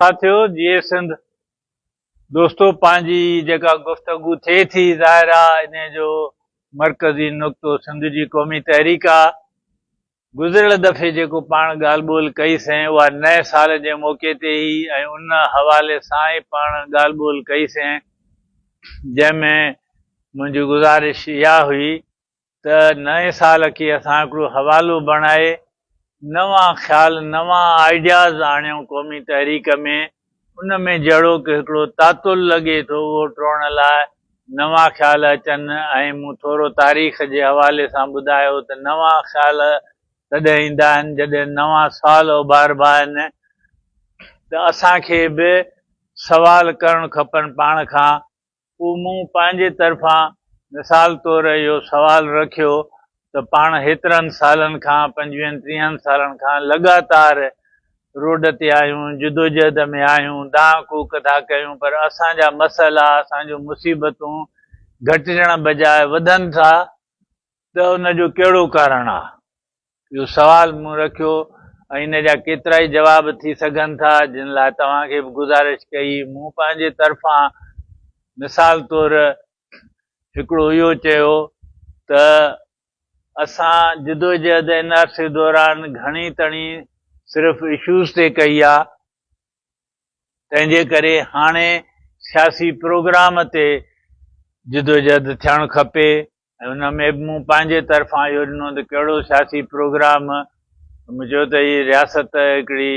ساٿيو جيئي سنڌ دوستو پنهنجي جيڪا گفتگو ٿئي ٿي ظاهر آ انهي جو مرڪزي نقطو سنڌ جي قومي تحريڪ آ گذريل دفعي جيڪو پاڻ ڳالهه ٻولهه ڪئي سين اها نئين سال جي موقعي تي هئي ۽ ان حوالي سان ئي پاڻ ڳالهه ٻولهه ڪئي سين جنهن ۾ منهنجي گذارش اها هئي ته نئين سال کي اسان هڪڙو حوالو بڻائي نوان خيال نوان آئيڊياز آڻيون قومي تحريڪ ۾ ان ۾ جهڙوڪ هڪڙو تعطل لڳي ٿو اهو ٽوڙڻ لاء نوان خيال اچن ۽ مون ٿورو تاريخ جي حوالي سان ٻڌايو ته نوان خيال تڏهن ايندا آهن جڏهن نوان سوال اڀاربا آهن ته اسان کي به سوال ڪرڻ کپن پاڻ کان. پوء مون پنهنجي طرفان مثال طور اهو سوال رکيو ته پاڻ هيترن سالن کان، پنجويهن ٽيهن سالن کان لڳاتار روڊ تي آهيون، جدوجهد ۾ آهيون، دانهن ڪوڪ ٿا ڪيون پر اسان جا مسئلا، اسان جون مصيبتون گهٽجڻ بجاء وڌن ٿا ته ان جو ڪهڙو ڪارڻ آهي؟ اهو سوال مون رکيو ۽ ان جا ڪيترائي جواب ٿي سگهن ٿا، جن لاء توهان کي به گذارش ڪئي. مون پنهنجي طرفان مثال طور هڪڙو اهو چيو ته اسان جدوجهد ان عرصي دوران گهڻي تڻي صرف اشوز تي ڪئي آ، تنهن جي ڪري هاڻي سياسي پروگرام تي جدوجهد ٿيڻ کپي. ۽ ان ۾ به مون پنهنجي طرفان اهو ڏنو ته ڪهڙو سياسي پروگرام، مون چيو ته هي رياست هڪڙي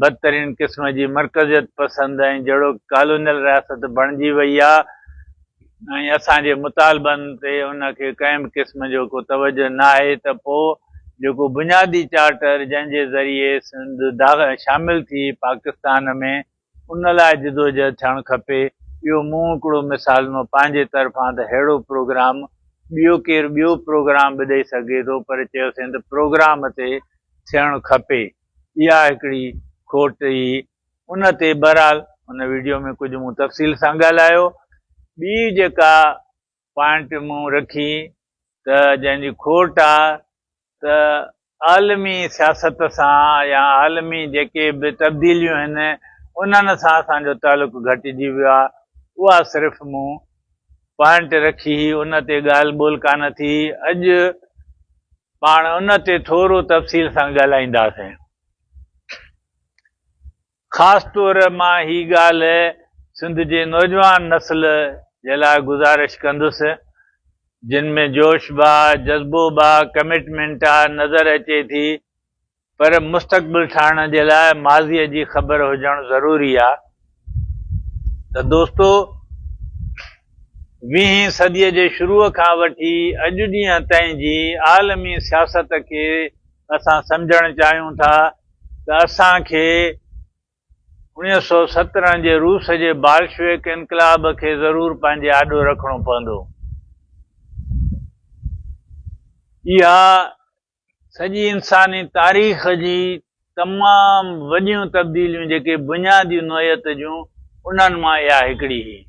بدترين قسم جي مرڪزيت پسند ۽ جهڙوڪ ڪالونيل رياست بڻجي وئي آهي ۽ اسان جي مطالبن تي ان کي ڪنهن به قسم جو ڪو توجه ناهي ته پوء جيڪو بنيادي چارٽر جنهن جي ذريعي سنڌ شامل ٿي پاڪستان ۾ ان لاء جدوجهد ٿيڻ کپي. اهو مون هڪڙو مثال ڏنو پنهنجي طرفان ته ههڙو پروگرام ٻيو ڪير ٻيو پروگرام به ڏئي سگهي ٿو پر چيوسين ته پروگرام تي ٿيڻ کپي. اها هڪڙي کوٽ هئي. ان تي بهرحال ان وڊيو ۾ ڪجهه مون تفصيل سان ڳالهايو. ٻي جيڪا پوائنٽ مون رکي ته جنهن جي کوٽ آ ته عالمي سياست سان يا عالمي جيڪي به تبديليون هن انهن سان اسان جو تعلق گهٽجي ويو آ اها صرف مون پوائنٽ رکي هئي ان تي ڳالهه ٻولهه ڪانه ٿي اڄ پاڻ ان تي ٿورو تفصيل سان ڳالهائينداسين. خاص طور مان هي ڳالهه سنڌ جي نوجوان نسل جي لاء گذارش ڪندس، جن ۾ جوش به آ، جذبو به آ، ڪمٽمينٽ آ، نظر اچي ٿي، پر مستقبل ٺاهڻ جي لاء ماضيء جي خبر هجڻ ضروري آ ته دوستو! ويهين صديء جي شروع کان وٺي اڄ ڏينهن تائين جي عالمي سياست کي اسان سمجهڻ چاهيون ٿا ته اسان کي 1917 جي روس جي بالشويڪ انقلاب کي ضرور پنهنجي آڏو رکڻو پوندو. اها سڄي انساني تاريخ جي تمام وڏيون تبديليون جيڪي بنيادي نوعيت جون انهن مان اها هڪڙي هئي.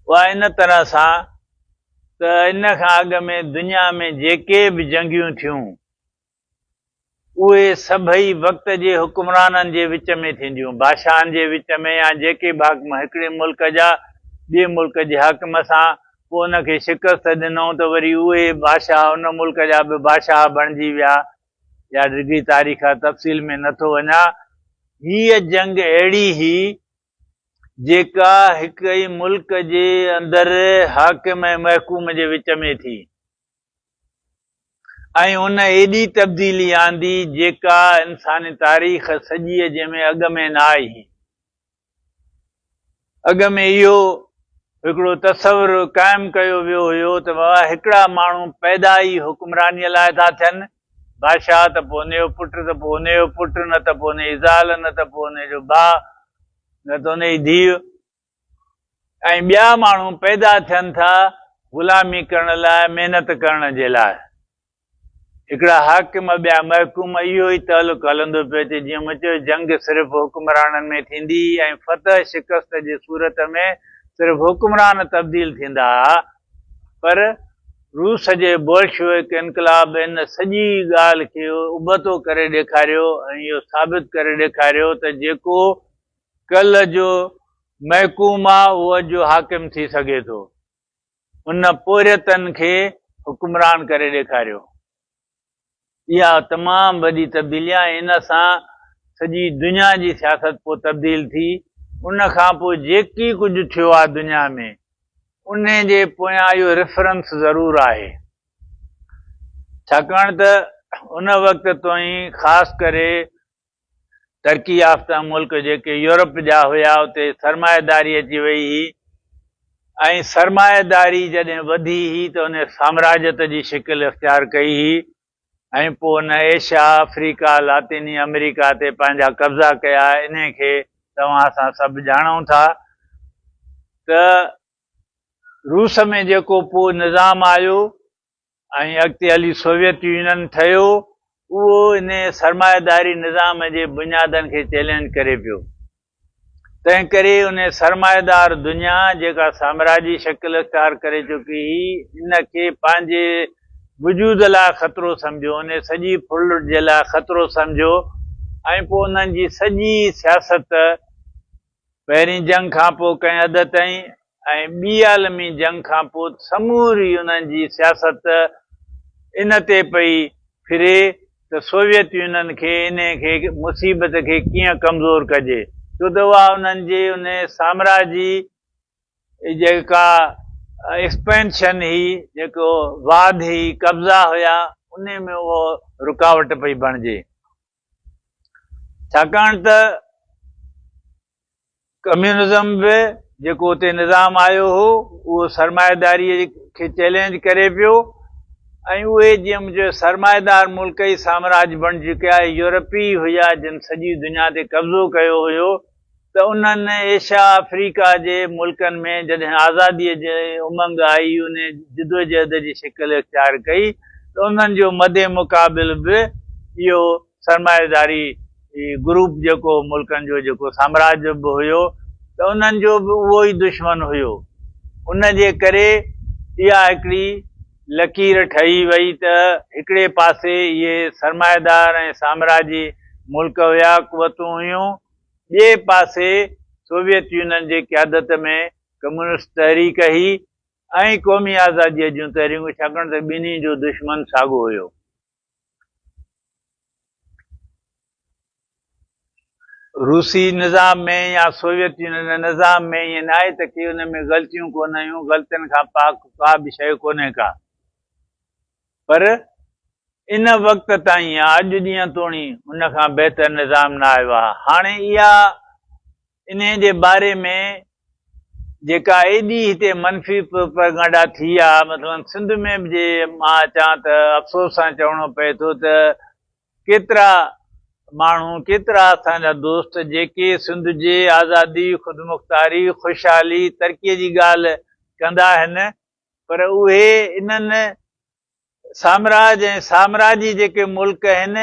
اها ان طرح سان ته ان کان اڳ ۾ دنيا ۾ جيڪي به جنگيون ٿيون اهي سڀئي وقت جي حڪمرانن جي وچ ۾ ٿينديون، بادشاهن جي وچ ۾ يا جيڪي به حاڪم هڪڙي ملڪ جا ٻئي ملڪ جي حاڪم سان پوء ان کي شڪست ڏنائون ته وري اهي بادشاهه ان ملڪ جا به بادشاهه بڻجي ويا. اها ڊگهي تاريخ آهي، تفصيل ۾ نه ٿو وڃان. هيء جنگ اهڙي هئي جيڪا هڪ ئي ملڪ جي اندر حاڪم ۽ محڪوم جي وچ ۾ ٿي. ۽ ان ايڏي تبديلي آندي جيڪا انساني تاريخ سڄيء جي ۾ اڳ ۾ نه آئي هئي. اڳ ۾ اهو هڪڙو تصور قائم ڪيو ويو هيو ته بابا هڪڙا ماڻهو پيدا ئي حڪمرانيء لاء ٿا ٿين، بادشاهه ته پوء ان جو پٽ ته پوء ان جو پٽ، نه ته پوء ان جي زال، نه ته پوء ان جو ڀاء، نه ته ان جي ڌيء. ۽ ٻيا ماڻهو پيدا ٿين ٿا غلامي ڪرڻ لاء، محنت ڪرڻ جي لاء. هڪڙا حاڪم ٻيا محڪوم، اهو ئي تعلق هلندو پيو اچي. جيئن مون چيو جنگ صرف حڪمرانن ۾ ٿيندي هئي ۽ فتح شڪست جي صورت ۾ صرف حڪمران تبديل ٿيندا ها پر. روس جي بولشوڪ انقلاب ان سڄي ڳالهه کي ابتو ڪري ڏيکاريو ۽ اهو ثابت ڪري ڏيکاريو ته جيڪو ڪلهه جو محڪوم آ اهو اڄ جو حاڪم ٿي سگهي ٿو. ان پورهيتن کي حڪمران ڪري ڏيکاريو. اها تمام وڏي تبديلي آهي ۽ ان سان سڄي دنيا جي سياست پوء تبديل ٿي. ان کان پوء جيڪي ڪجهه ٿيو آهي دنيا ۾ انهي جي پويان اهو ريفرنس ضرور آهي. ڇاڪاڻ ته ان وقت تائين خاص ڪري ترقي يافته ملڪ جيڪي يورپ جا هيا اتي سرمائيداري اچي وئي هئي ۽ سرمائيداري جڏهن وڌي هئي ته ان سامراجيت جي شڪل اختيار ڪئي هئي ۽ پوء ان ايشيا، آفريڪا، لاطيني آمريڪا تي پنهنجا قبضا ڪيا انهي کي توهان اسان سڀ ڄاڻون ٿا ته روس ۾ جيڪو پوء نظام آيو ۽ اڳتي هلي سوويت يونين ٺهيو، اهو انهيء سرمائيداري نظام جي بنيادن کي چئلينج ڪري پيو. تنهنڪري انهيء سرمائيدار دنيا، جيڪا سامراجي شڪل اختيار ڪري چڪي هئي، ان کي پنهنجي وجود لاء خطرو سمجهيو، انهيء سڄي ڦرلٽ جي لاء خطرو سمجهيو ۽ پوء انهن جي سڄي سياست پهرين جنگ کان پوء ڪنهن حد تائين ۽ ٻي عالمي جنگ کان پوء سموري انهن جي سياست ان تي پئي ڦري ته سوويت يونين کي انهي کي مصيبت کي ڪيئن ڪمزور ڪجي ڇو ته اها انهن جي انهي سامراجي جيڪا ايڪسپينشن هئي جيڪو واڌ هئي قبضا هيا انهي ۾ اهو رڪاوٽ پئي بڻجي. ڇاڪاڻ ته ڪميونزم به جيڪو اتي نظام آيو هو اهو سرمائيداريء کي چئلينج ڪري پيو ۽ اهي جيئن مون چيو سرمائيدار ملڪ ئي سامراج بڻجي چڪيا يورپي هيا جن سڄي دنيا تي قبضو ڪيو هيو ته انهن ايشيا آفريڪا جي ملڪن ۾ جڏهن آزاديء جي امنگ آئي انهي جدوجهد جي شڪل اختيار ڪئي ته انهن جو مد مقابل به اهو سرمائيداري گروپ جيڪو ملڪن جو جيڪو سامراج به هيو ته انهن جو به اهو ئي دشمن هيو ان جي ڪري اها هڪڙي لڪير ٺهي وئي ته هڪڙي پاسي اهي سرمائيدار ۽ سامراجي ملڪ هيا قوتون هيون ٻئي پاسي سوويت يونين جي قيادت ۾ ڪميونسٽ تحريڪ هئي ۽ قومي آزاديء جون تحريڪون ڇاڪاڻ ته ٻنهي جو دشمن ساڳو هيو. روسي نظام ۾ يا سوويت يونين جي نظام ۾ ائين ناهي ته ڪي ان ۾ غلطيون ڪونه هيون، غلطين کان پاڪ ڪا به شيء ڪونهي ڪا. پر ان وقت تائين يا اڄ ڏينهن توڻي ان کان بهتر نظام نه آيو آهي. هاڻي اها انهي جي باري ۾ جيڪا ايڏي هتي منفي پروپئگنڊا ٿي آهي مثلا سنڌ ۾ به جي مان اچان ته افسوس سان چوڻو پئي ٿو ته ڪيترا ماڻهو ڪيترا اسان جا دوست جيڪي سنڌ جي آزادي، خودمختاري، خوشحالي، ترقي جي ڳالهه ڪندا آهن پر اهي انهن سامراج ۽ سامراجي جيڪي ملڪ آهن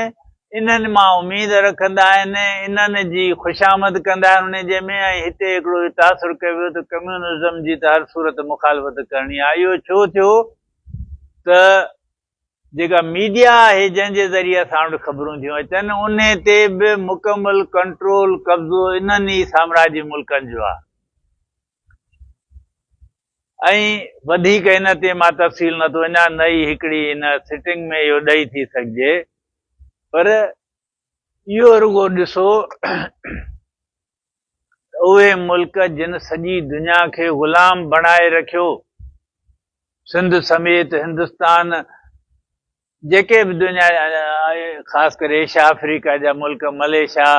انهن مان اميد رکندا آهن انهن جي خوشامد ڪندا آهن انهن جي ۾ ۽ هتي هڪڙو اهو تاثر ڪيو ويو ته ڪميونزم جي ته هر صورت مخالفت ڪرڻي آهي اهو ڇو ٿيو ته جيڪا ميڊيا آهي جنهن جي ذريعي اسان وٽ خبرون ٿيون اچن انهي تي به مڪمل ڪنٽرول قبضو انهن ئي سامراجي ملڪن جو آهي. ۽ وڌيڪ ان تي مان تفصيل نه ٿو وڃان نه ئي هڪڙي هن سٽنگ ۾ اهو ڏئي ٿي سگهجي پر اهو رڳو ڏسو ته اهي ملڪ جن سڄي دنيا کي غلام بڻائي رکيو سنڌ سميت هندستان جيڪي به دنيا خاص ڪري ايشيا آفريڪا جا ملڪ ملائيشيا،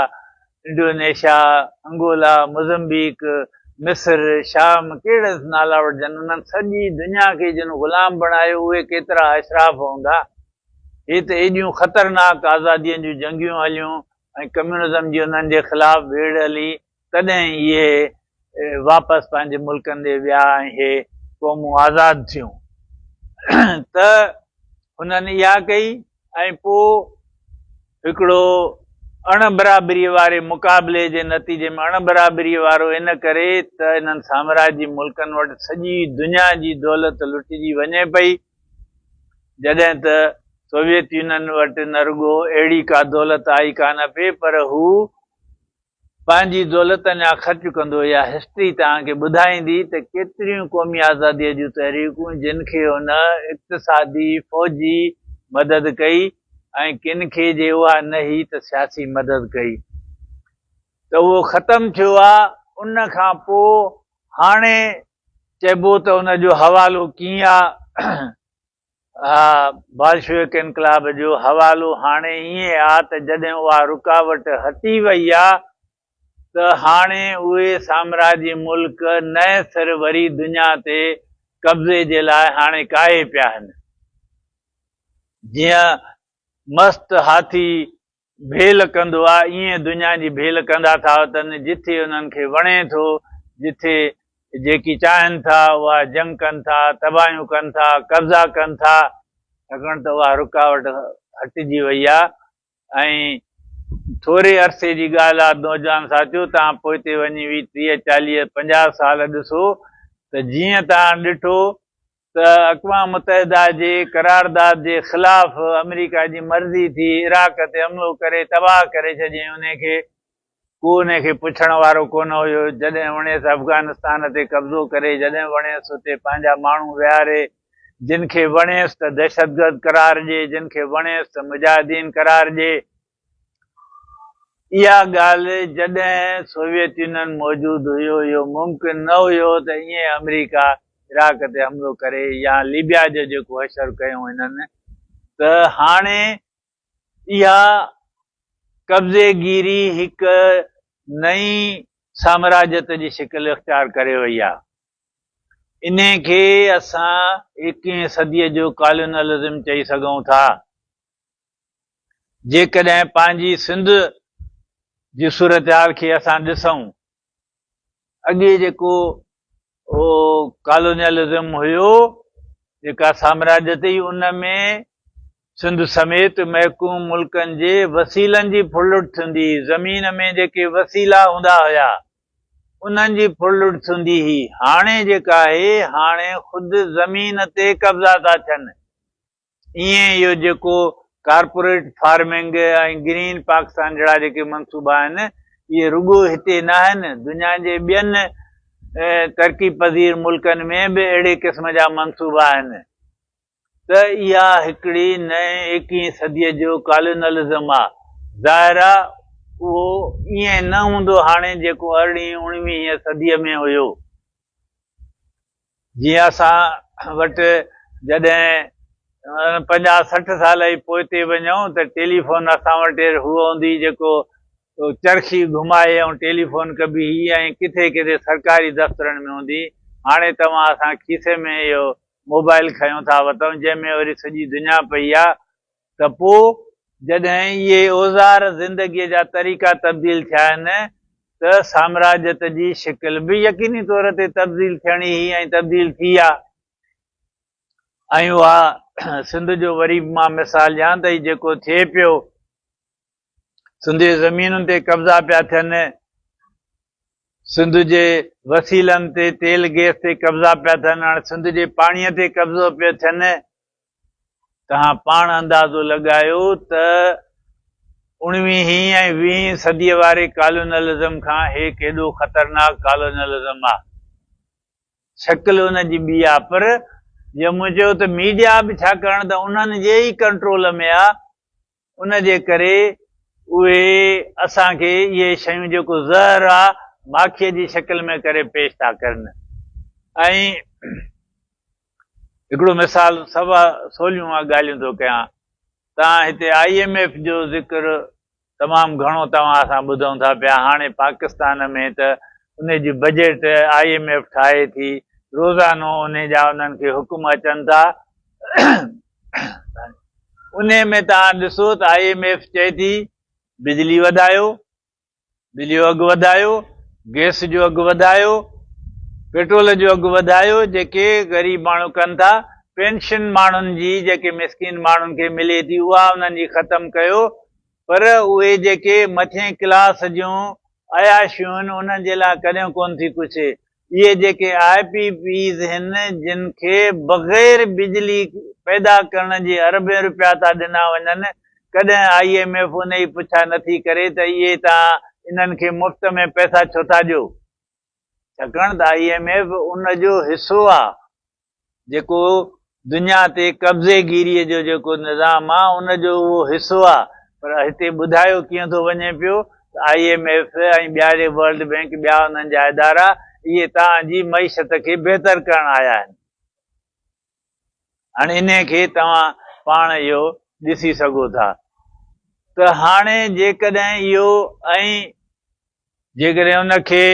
انڊونيشيا، انگولا، موزمبيق، مصر، شام ڪهڙا نالا وٺجن انهن سڄي دنيا کي جن غلام بڻايو اهي ڪيترا اشراف هوندا. هي ته ايڏيون خطرناڪ آزادين جون جنگيون هليون ۽ ڪميونزم جي انهن جي خلاف ويڙهه هلي تڏهن اهي واپس پنهنجي ملڪن ڏي ويا ۽ هي قومون آزاد ٿيون ته هنن اها ڪئي ۽ پوء هڪڙو اڻ برابريء واري مقابلي جي نتيجي ۾ اڻ برابريء وارو ان ڪري ته انهن سامراجي ملڪن وٽ سڄي دنيا جي دولت لٽجي وڃي پئي. جڏهن ته سوويت يونين وٽ نه رڳو اهڙي ڪا دولت آئي ڪانه پئي پر هو پنهنجي دولت اڃا خرچ ڪندو. اها هسٽري توهان کي ٻڌائيندي ته ڪيتريون قومي آزاديء جون تحريڪون جن کي هن اقتصادي، فوجي مدد ڪئي ۽ ڪن کي جي اها نه هئي ته سياسي مدد ڪئي ته اهو ختم ٿيو آ. ان کان پوء هاڻي چئبو ته ان جو حوالو ڪيئن آ؟ ها، بالشويڪ انقلاب جو حوالو هاڻي ائين آ ته جڏهن اها رڪاوٽ هٽي وئي آ ته هاڻي اهي سامراجي ملڪ نئين سر وري دنيا تي قبضي جي لاء هاڻي ڪاهي پيا آهن. جيئن مست هاٿي ڀيل ڪندو آ، ائين دنيا جي ڀيل ڪندا ٿا وتن، جٿي انهن کي وڻي ٿو، جٿي جيڪي چاهين ٿا اها جنگ ڪن ٿا، تباهيون ڪن ٿا، قبضا ڪن ٿا، ڇاڪاڻ ته اها رڪاوٽ هٽجي وئي آ ۽ ٿوري عرصي جي ڳالهه آ نوجوان ساٿيو، توهان پوئتي وڃي ويهه، 30، 40، 50 سال ڏسو ته جيئن توهان ڏٺو ته اقوام متحده جي قرارداد جي خلاف آمريڪا جي مرضي ٿي عراق تي حملو ڪري تباهه ڪري ڇڏيائين انهي کي ڪو انهي کي پڇڻ وارو ڪونه هيو جڏهن وڻيس افغانستان تي قبضو ڪري جڏهن وڻيس اتي پنهنجا ماڻهو ويهاري جن کي وڻيس ته دهشتگرد قرار ڏي جن کي وڻيس ته مجاهدين قرار ڏي. اها ڳالهه جڏهن سوويت يونين موجود هيو اهو ممڪن نه هيو ته ائين آمريڪا عراق تي حملو ڪري يا ليبيا جو جيڪو حشر ڪيو هنن ته هاڻي اها قبضي گيري هڪ نئين سامراجيت جي شڪل اختيار ڪري وئي آهي. انهي کي اسان ايڪويهين صديء جو ڪالونلزم چئي سگهون ٿا. جيڪڏهن پنهنجي سنڌ جي صورتحال کي اسان ڏسون، اڳي جيڪو اهو ڪالونيلزم هيو، جيڪا سامراجيت هئي، ان ۾ سنڌ سميت محڪوم ملڪن جي وسيلن جي ڦرلٽ ٿيندي هئي، زمين ۾ جيڪي وسيلا هوندا هيا، انهن جي ڦرلٽ ٿيندي هئي، هاڻي جيڪا آهي، هاڻي خود زمين تي قبضا ٿا ٿين. ائين اهو جيڪو ڪارپوريٽ فارمنگ ۽ گرين پاڪستان جهڙا جيڪي منصوبا آهن اهي رڳو هتي نه آهن دنيا جي ٻين ترقي پذير ملڪن ۾ به اهڙي قسم جا منصوبا آهن ته اها هڪڙي نئين ايڪيهين صديء جو ڪالونلزم آ ظاهر آ اهو ائين نه هوندو هاڻي جيڪو ارڙهين اڻويهين صديء ۾ هيو. جيئن اسان وٽ جڏهن 50 60 سال ئي پوئتي وڃون ته ٽيليفون اسان وٽ هو هوندي جيڪو چرخي گهمائي ۽ ٽيليفون ڪبي هئي ۽ ڪٿي ڪٿي سرڪاري دفترن ۾ هوندي. هاڻي توهان اسان کيسي ۾ اهو موبائل کنيو ٿا وتون جنهن ۾ وري سڄي دنيا پئي آ ته پوء جڏهن اهي اوزار زندگيء جا طريقا تبديل ٿيا آهن ته سامراجيت جي شڪل به يقيني طور تي تبديل ٿيڻي هئي ۽ تبديل ٿي آ ۽ اها سنڌ جو وري به مان مثال ڏيان ته هي جيڪو ٿئي پيو سنڌ جي زمينن تي قبضا پيا ٿين، سنڌ جي وسيلن تي تيل گئس تي قبضا پيا ٿين، هاڻي سنڌ جي پاڻيء تي قبضو پيو ٿين. توهان پاڻ اندازو لڳايو ته اڻويهين ۽ ويهين صديء واري ڪالونلزم کان هي ڪيڏو خطرناڪ ڪالونلزم آ. شڪل ان جي ٻي آ پر جيئن مون چيو ته ميڊيا به ڇاڪاڻ ته انهن جي ئي ڪنٽرول ۾ آ ان جي ڪري اهي اسان کي اهي شيون جيڪو زهر آ ماکيء جي شڪل ۾ ڪري پيش ٿا ڪرن ۽ هڪڙو مثال سوا سوليون مان ڳالهيون ٿو ڪيان توهان هتي I M F جو ذڪر تمام گهڻو توهان اسان ٻڌون ٿا پيا هاڻي پاڪستان ۾ ته ان جي بجيٽ I M F ٺاهي ٿي روزانو ان جا انهن کي حڪم اچن ٿا انهي ۾ توهان ڏسو ته I M F چئي ٿي بجلي وڌايو بجلي جو اگهه وڌايو، گئس جو اگهه وڌايو، پيٽرول جو اگهه وڌايو، جيڪي غريب ماڻهو ڪن ٿا، پينشن ماڻهن جي جيڪي مسڪين ماڻهن کي ملي ٿي اها انهن جي ختم ڪيو، پر اهي جيڪي مٿين ڪلاس جون عياشيون آهن انهن جي لاء ڪڏهن ڪونه ٿي پڇي. اهي جيڪي آء پي پيز هن جن کي بغير بجلي پيدا ڪرڻ جي اربين روپيا ٿا ڏنا وڃن، ڪڏهن I M F انهي پڇا نٿي ڪري ته اهي توهان انهن کي مفت ۾ پئسا ڇو ٿا ڏيو؟ ڇاڪاڻ ته I M F ان جو حصو آ جيڪو دنيا تي قبضي گيريء جو جيڪو نظام آ ان جو اهو حصو آ پر هتي ٻڌايو ڪيئن ٿو وڃي پيو ته I M F ۽ ٻيا جي ورلڊ بينڪ ٻيا انهن جا ادارا اهي توهان جي معيشت کي بهتر ڪرڻ آيا آهن. هاڻي انهي کي توهان پاڻ اهو ڏسي سگهو ٿا ته هاڻي جيڪڏهن اهو ۽ جيڪڏهن ان کي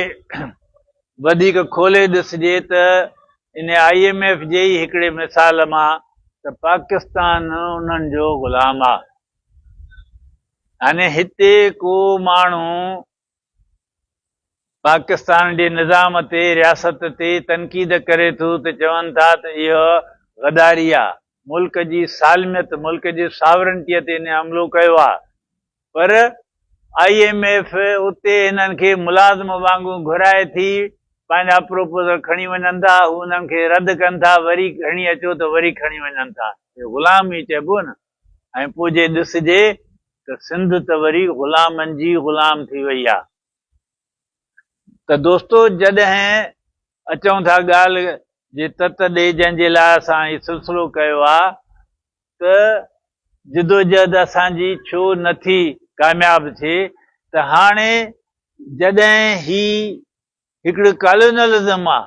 وڌيڪ کولي ڏسجي ته ان I M F جي ئي هڪڙي مثال مان ته پاڪستان انهن جو غلام آ. يعني هتي ڪو ماڻهو پاڪستان جي نظام تي رياست تي تنقيد ڪري ٿو ته چون ٿا ته اهو غداري آ، ملڪ جي سالميت، ملڪ جي ساورنٽيء تي هن حملو ڪيو آ. پر I M F اتي هنن کي ملازم وانگون گهرائي ٿي، پنهنجا پروپوزل کڻي وڃن ٿا، هو انهن کي رد ڪن ٿا، وري کڻي اچو ته وري کڻي وڃن ٿا. اهو غلام ئي چئبو نه. ۽ پوء جي ڏسجي ته سنڌ ته وري غلامن جي غلام ٿي وئي آ. ته دوستو جڏهن اچون ٿا ڳالهه جي تت ڏي جنهن جي لاء اسان هي سلسلو ڪيو آ ته جدوجهد اسان جي ڇو نه ٿي ڪامياب ٿئي ته هاڻي جڏهن هي هڪڙو ڪالونلزم آ،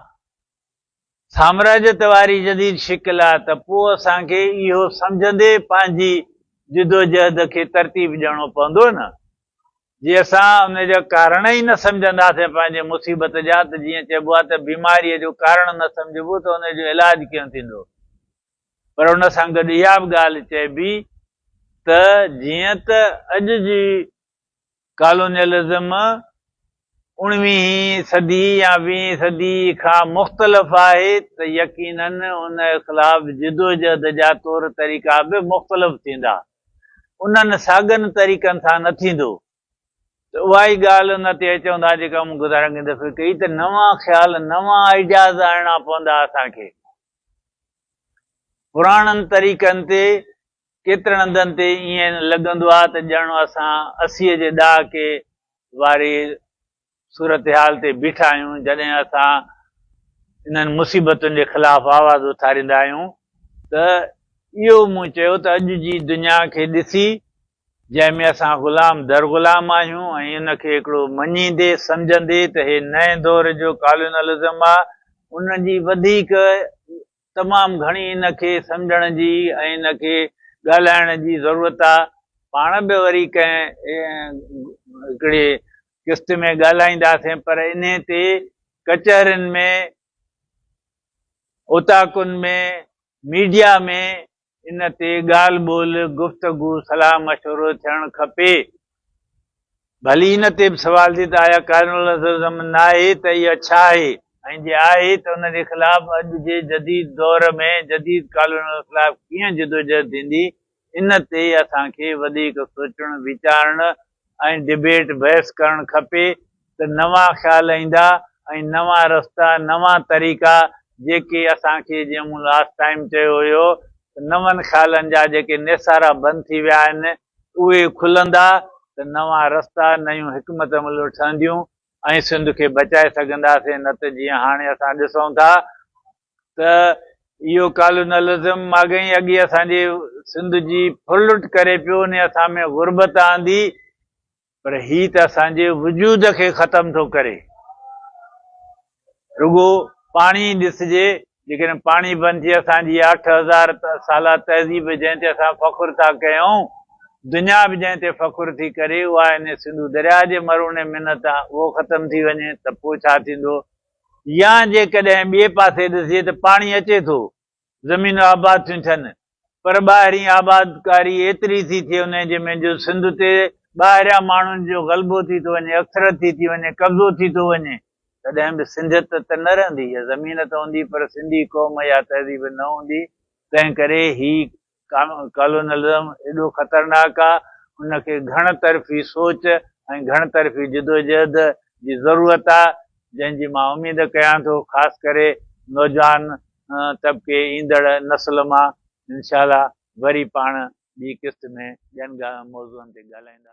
سامراجيت واري جديد شڪل آ ته پوء اسان کي اهو سمجهندي پنهنجي جدوجهد کي ترتيب ڏيڻو پوندو نه. جي اسان ان جا ڪارڻ ئي نه سمجهنداسين پنهنجي مصيبت جا ته جيئن چئبو آ ته بيماريء جو ڪارڻ نه سمجهبو ته ان جو علاج ڪيئن ٿيندو. پر ان سان گڏ اها به ڳالهه چئبي ته جيئن ته اڄ جي ڪالونيلزم اڻويهين صدي يا ويهين صدي کان مختلف آهي ته يقيناً ان خلاف جدوجهد جا طور طريقا به مختلف ٿيندا. انهن ساڳن طريقن سان نه ٿيندو. ته اها ئي ڳالهه ان تي اچون ٿا جيڪا مون گذاريل دفعي ڪئي ته نوان خيال، نوان آئيڊياز آڻڻا پوندا اسان کي. پراڻن طريقن تي ڪيترن هنڌن تي ائين لڳندو آهي ته ڄڻ اسان 80 جي ڏهاڪي واري صورتحال تي بيٺا آهيون جڏهن اسان انهن مصيبتن جي خلاف آواز اٿاريندا آهيون ته اهو مون چيو ته اڄ جي دنيا کي ڏسي جنهن ۾ اسان غلام در غلام آهيون ۽ ان کي هڪڙو مڃيندي سمجهندي ته هي نئين دور جو ڪالونلزم آهي ان جي وڌيڪ تمام گهڻي ان کي سمجهڻ جي ۽ ان کي ڳالهائڻ جي ضرورت آ. پاڻ به وري ڪنهن هڪڙي قسط ۾ ڳالهائينداسين پر انهي تي ڪچهرين ۾، اوطاقن ۾، ميڊيا ۾ ان تي ڳالهه ٻولهه، گفتگو، صلاح مشورو ٿيڻ کپي. ڀلي ان تي به سوال ٿئي ته آيا ڪالونلزم ناهي ته اها ڇا آهي ۽ جي آهي ته ان جي خلاف اڄ جي جديد دور ۾ جديد ڪالونل خلاف ڪيئن جدوجهد ٿيندي ان تي اسان کي وڌيڪ سوچڻ ويچارڻ ۽ ڊبيٽ بحث ڪرڻ کپي ته نوان خيال ايندا ۽ نوان رستا نوان طريقا جيڪي اسان کي جيئن مون لاسٽ ٽائيم چيو هيو ته نون خيالن جا جيڪي نيسارا بند ٿي ويا آهن اهي کلندا ته نوان رستا نيون حڪمت عمليون ٺهنديون ۽ سنڌ کي بچائي سگهنداسين نه ته جيئن هاڻي اسان ڏسون ٿا ته اهو ڪالونلزم ماڳهين اڳي اسان جي سنڌ جي ڦرلٽ ڪري پيو انهي اسان ۾ غربت آندي پر هي ته اسان جي وجود کي ختم ٿو ڪري. رڳو پاڻي ڏسجي جيڪڏهن پاڻي بند ٿي اسان جي 8000 سالا تهذيب جنهن تي اسان فخر ٿا ڪيون دنيا به جنهن تي فخر ٿي ڪري اها انهي سنڌو درياء جي مروني منت آ اهو ختم ٿي وڃي ته پوء ڇا ٿيندو يا جيڪڏهن ٻئي پاسي ڏسجي ته پاڻي اچي ٿو، زمينون آباد ٿيون ٿين، پر ٻاهرين آبادڪاري ايتري ٿي ٿئي انهي جي ۾ جو سنڌ تي ٻاهريان ماڻهن جو غلبو ٿي ٿو وڃي، اڪثريت ٿي ٿي وڃي، قبضو ٿي ٿو وڃي، تڏهن به سنڌيت ته نه رهندي، يا زمين ته هوندي پر سنڌي قوم يا تهذيب نه هوندي، تنهن ڪري هي ڪالونلزم ايڏو خطرناڪ آ، ان کي گهڻ طرفي سوچ ۽ گهڻ طرفي جدوجهد جي ضرورت آ، جنهن جي مان اميد ڪيان ٿو خاص ڪري نوجوان طبقي ايندڙ نسل مان. انشاء الله وري پاڻ ٻي قسط ۾ ٻين موضوعن تي ڳالهائينداسين.